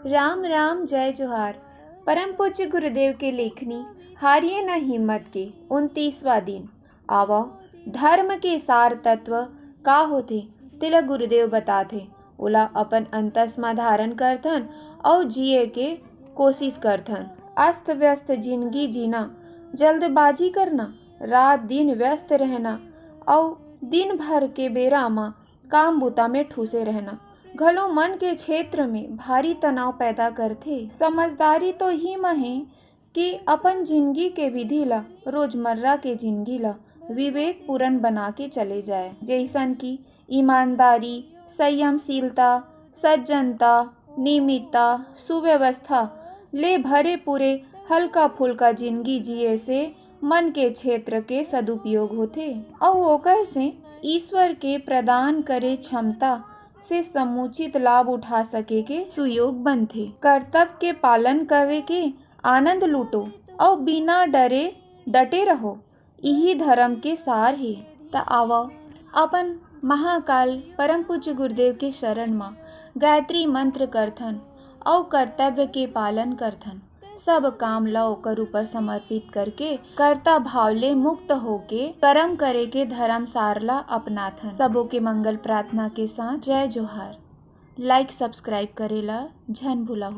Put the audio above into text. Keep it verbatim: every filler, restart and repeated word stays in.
राम राम, जय जोहार। परम पूज्य गुरुदेव के लेखनी हारिए न हिम्मत के उनतीसवां दिन। आवव, धर्म के सार तत्व का होथे, तेला गुरुदेव बताथे। ओला अपन अंतस म धारण करथन अउ जिए के कोशिश करथन। अस्त व्यस्त जिनगी जीना, जल्दबाजी करना, रात दिन व्यस्त रहना अउ दिन भर के बेरा म काम बूता में ठूसे रहना घलो मन के क्षेत्र में भारी तनाव पैदा करथे। समझदारी तो ही म हे कि अपन जिनगी के विधि ला, रोजमर्रा के जिनगी ला विवेकपूर्ण बना के चले जाए, जैसन कि ईमानदारी, संयमशीलता, सज्जनता, नियमितता, सुव्यवस्था ले भरे पूरे हल्का फुल्का जिनगी जिए से मन के क्षेत्र के सदुपयोग होथे अउ ओकर से ईश्वर के प्रदान करे क्षमता से समुचित लाभ उठा सके के सुयोग बनथे। कर्तव्य के पालन करे के आनंद लूटो अउ बिना डरे डटे रहो, इही धर्म के सार हे। त आवव, अपन महाकाल परम पूज्य गुरुदेव के शरण म गायत्री मंत्र करथन अउ कर्तव्य के पालन करथन। सब काम ल ओकर ऊपर समर्पित करके, कर्ता भाव ले मुक्त होके करम करे के धर्म सार ल अपनाथन। सबो के मंगल प्रार्थना के साथ जय जोहार। Like subscribe करे ल झन भुलाहू।